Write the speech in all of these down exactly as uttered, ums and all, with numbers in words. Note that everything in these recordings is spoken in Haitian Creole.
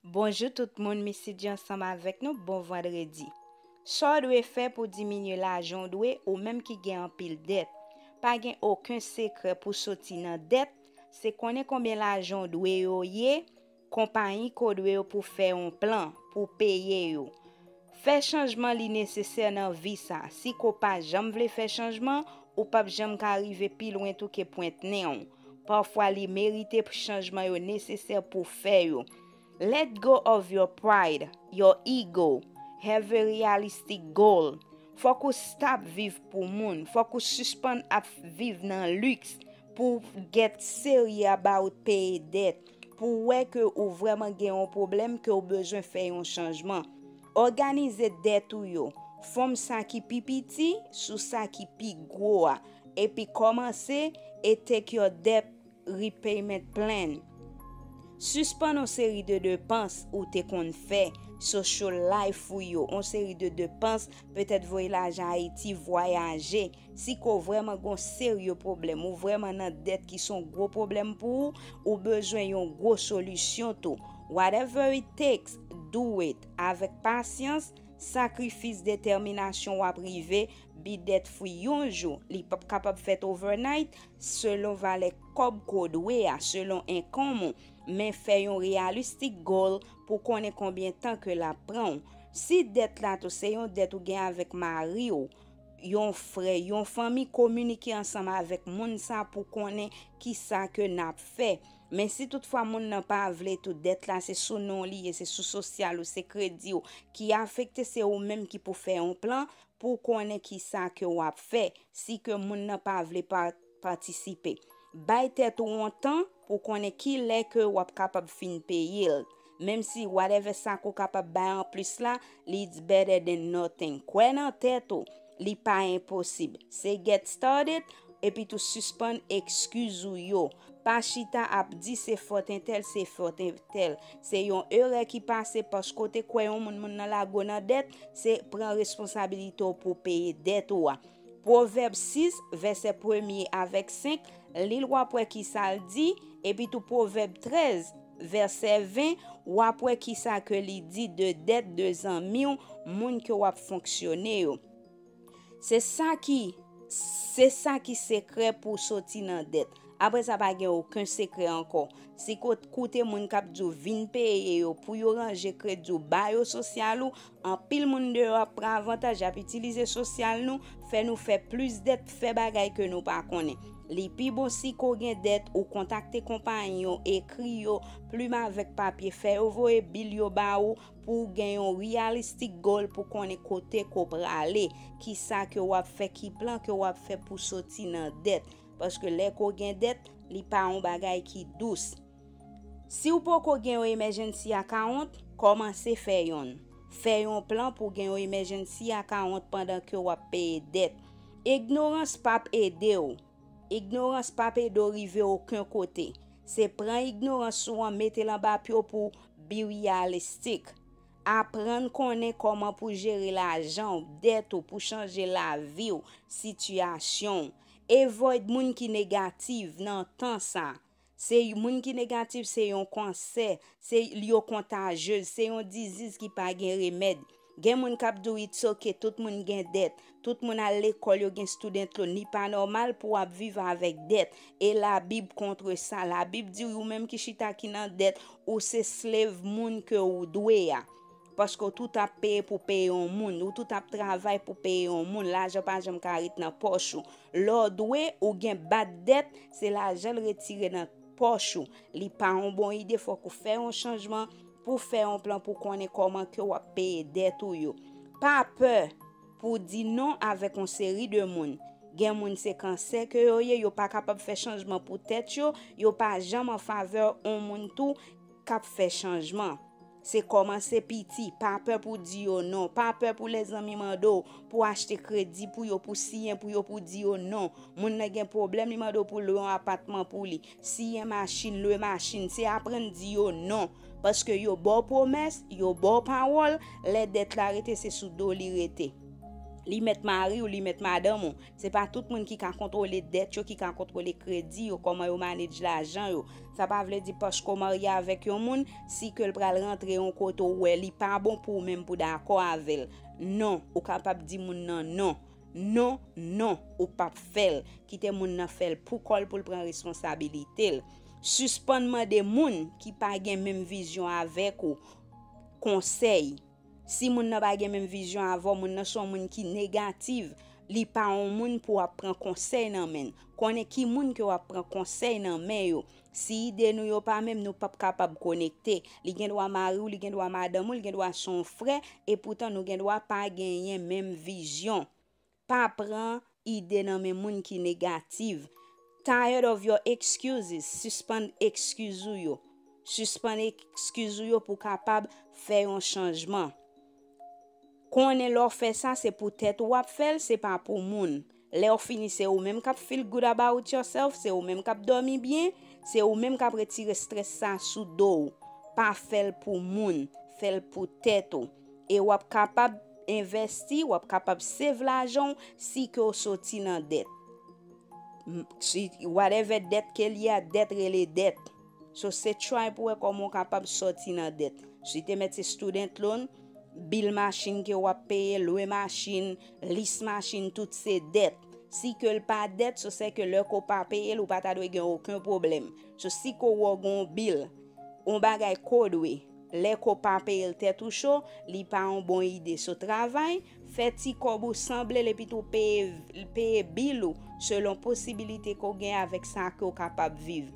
Bonjou tout moun, Missy G ansanm avèk nou, bon vandredi. Sa w dwe fè pou diminye lajan w dwe, ou menm ki gen anpil dèt. Pa gen okenn sekrè pou soti nan dèt, se konnen konbyen lajan w dwe yo ye, konpayi ke w dwe yo pou fè yon plan, pou peye yo. Fè chanjman li nesesè nan vi sa. Si ke w pa janm vle fè chanjman, ou p ap janm ka rive pi lwen tou ke pwent nen w. Pafwa li merite chanjman yo nesesè pou fè yo. Let go of your pride, your ego. Have a realistic goal. Fòk ou stop viv pou moun. Fòk ou sispann ap viv nan liks pou w get serye about peye dèt. Pou w wè ke ou vrèman gen yon pwoblèm ke w bezwen fè yon chanjman. Òganize dèt ou yo. Fòm sa ki pi piti sou sa ki pi gwo a. Epi kòmanse e take your debt repayment plan. Sispann yon seri de depans ou te konn fè, social life ou yo, yon seri de depans, petèt voye lajan Ayiti, vwayaje. Si ke w vrèman gen yon serye pwoblèm, ou vrèman nan dèt ki se yon gwo pwoblèm pou ou, ou bezwen yon gwo solisyon tou. Whatever it takes, do it. Avèk pasyans, sakrifis, detèminasyon, w ap rive be debt free yon jou. Li p ap kapab fèt overnight, selon valè kòb ke w dwe a, selon income ou. Men fè yon realistic goal pou konnen konbyen tan ke l ap pran w. Si dèt la tou se yon dèt ou gen avèk mari w, yon frè, yon fanmi, kominike ansanm avèk moun sa pou konnen kisa ke n ap fè. Men si toutfwa moun nan pa vle tou, dèt la se sou non w li ye, se sou sosyal ou, se kredi w ki afekte, se ou menm ki pou fè yon plan pou konnen kisa ke w ap fè, si ke moun nan pa vle pa, patisipe. Bay tèt ou yon tan pou konnen ki lè ke w ap kapab fin peye l. Menm si whatever sa ke w kapab bay anplis la, li it's better than nothing. Kwè nan tèt ou, li pa enposib. Se get started, epi tou sispann ekskiz ou yo. Pa chita ap di se fòt entèl, se fòt entèl. Se yon erè ki pase paske w te kwè yon moun, moun nan lage w nan dèt, se pran responsabilite w pou w peye dèt ou a. Pwovèb sis, vèsè premye avèk senk, li l w ap wè kisa l di, epi tou Pwovèb trèz, vèsè ven, w ap wè kisa ke li di de dèt de zanmi w, moun ke w ap fonksyone yo. Se sa ki, se sa ki sekrè pou w soti nan dèt. Apre sa, pa gen okenn sekrè ankò. Si ke w koute moun k ap di w vin peye yo, pou yo ranje kredi w, ba yo sosyal ou, anpil moun deyò ap pran avantaj, y ap itilize sosyal nou, fè nou fè plis dèt, fè bagay ke nou pa konnen. Li pi bon si ke w gen dèt, ou kontakte konpayi yo, ekri yo, plim avèk papye, fè yo voye bil yo ba ou, pou w gen yon realistic goal pou konnen kote ke w prale, kisa ke w ap fè, ki plan ke w ap fè pou soti nan dèt. Paske lè ke w gen dèt, li pa yon bagay ki dous. Si w poko gen yon emergency account, kòmanse fè yonn. Fè yon plan pou w gen yon emergency account pandan ke w ap peye dèt. Ignorans p ap ede w. Ignorans p ap ede w rive okenn kote. Se pran ignorans ou an, mete l anba pye w pou w be realistic. Aprann konnen kòman pou w jere lajan w, dèt ou, pou chanje lavi w, sitiyasyon w. Avoid moun ki negatif nan tan sa. Se moun ki negatif, se yon kansè, se yo kontajez, se yon diziz ki pa gen remèd. Gen moun k ap di w it's ok, tout moun gen dèt, tout moun al lekòl, yo gen student loan, li pa nòmal pou w ap viv avèk dèt. E Labib contre sa. Labib di w, ou menm ki chita ki nan dèt, ou se slave moun ke ou dwe a. Paske w tout ap peye pou peye yon moun, ou tout ap travay pou peye yon moun, lajan pa janm ka ret nan pòch ou. Lè w dwe, ou gen bad dèt, se lajan l retire nan pòch ou. Li pa yon bon ide, fòk ou fè yon chanjman pou w fè yon plan pou konnen kòman ke w ap peye dèt ou yo. Pa pè pou w di non avèk yon seri de moun. Gen moun se kansè ke yo ye, yo pa kapab fè chanjman pou tèt yo, yo pa janm an favè yon moun tou k ap fè chanjman. Se kòmanse piti, pa pè pou di yo non, pa pè pou lèzanmi mande w pou achte kredi pou yo, pou siyen pou yo, pou di yo non. Moun nan gen pwoblèm, li mande w pou lwe yon apatman pou li, siyen machin, lwe machin, se aprann di yo non. Paske yo ba w pwomès, yo ba w pawòl, lè dèt la rete, se sou do li rete. Li mèt mari w, li mèt madanm ou. Se pa tout moun ki ka kontwole dèt yo, ki ka kontwole kredi yo, kòman yo manage lajan yo. Sa pa vle di paske w marye avèk yon moun, si ke l pral rantre yon kote ou wè li pa bon pou ou menm pou dakò avè l. Non, ou kapab di moun nan non. Non, non, ou p ap fè l. Kite moun nan fè l pou kò l pou l pran responsabilite l. Sispann mande moun ki pa gen menm vizyon avèk ou konsèy. Si moun nan pa gen menm vizyon avè w, moun nan se yon moun ki negatif, li pa yon moun pou w ap pran konsèy nan men l. Konnen ki moun ke w ap pran konsèy nan men yo. Si ide nou yo pa menm, nou p ap kapab konekte. Li gen dwa mari w, li gen dwa madanm ou, li gen dwa se yon frè, epoutan nou gen dwa pa genyen menm vizyon. Pa pran ide nan men moun ki negatif. Tired of your excuses. Sispann ekskiz ou yo. Sispann ekskiz ou yo pou w kapab fè yon chanjman. Konnen lè w fè sa, se pou tèt ou w ap fè l, se pa pou moun. Lè w fini, se ou menm k ap feel good about yourself, se ou menm k ap dòmi byen, se ou menm k ap retire strès sa sou do w. Pa fè l pou moun, fè l pou tèt ou. E w ap kapab envèsti, w ap kapab save lajan w si ke w soti nan dèt. M- Si, whatever dèt ke l ye a, dèt rele dèt. So, se try pou wè kòman w kapab sòti nan dèt. Si te mèt se student loan, bil machin ke w ap peye, lwe machin, lis machin, tout se dèt. Si ke l pa dèt, so se ke lè ke w pa peye l, ou pa ta dwe gen okenn pwoblèm. So, si ke w wè w gen yon bil, yon bagay ke w dwe, lè ke w pa peye l tèt ou cho, li pa yon bon ide. So, travay, fè ti kòb ou sanble l epi tou peye, peye bil ou selon posibilite ke w gen avèk sa ke w kapab viv.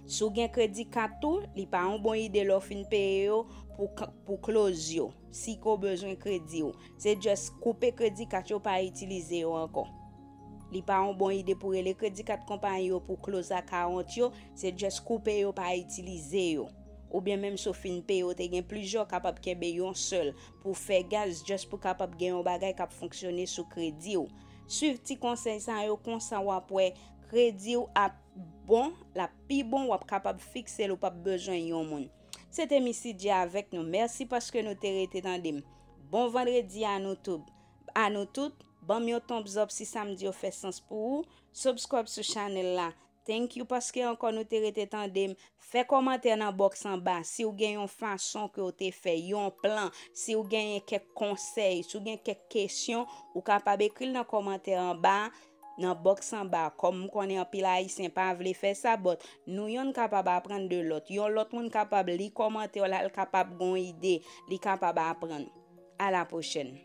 Si w gen kredi kat tou, li pa yon bon ide lè w fin peye yo pou, k- pou close yo. Si ke w bezwen kredi w, se just koupe kredi kat yo, pa itilize yo ankò. Li pa yon bon ide pou rele kredi kat konpayi yo pou close account yo, se just koupe yo, pa itilize yo. Oubyen menm si w fin peye, w te gen plizyè, w kapab kenbe yon sèl pou fè gaz, just pou kapab gen yon bagay k ap fonksyone sou kredi w. Swiv ti konsèy sa yo, konsa w ap wè kredi w ap bon, l ap pi bon, w ap kapab fikse l, ou p ap bezwen yon moun. Se te Missy J avèk nou. Mèsi paske nou te rete tande m. Bon vandredi a nou tout. A nou tout, ban m yon thumbs up si sa m di yo fè sans pou ou. Subscribe sou chanèl la. Thank you paske ankò nou te rete tande m. Fè kòmantè nan box anba si w gen yon fason ke w te fè, yon plan, si w genyen kèk konsèy, si w gen kèk kesyon, ou kapab ekri l nan kòmantè anba, nan box anba. Kòm m konnen anpil Ayisyen pa vle fè sa, but nou yonn kapab aprann de lòt. Yon lòt moun kapab li kòmantè w la, l kapab gon ide, li kapab aprann. A la pwochèn.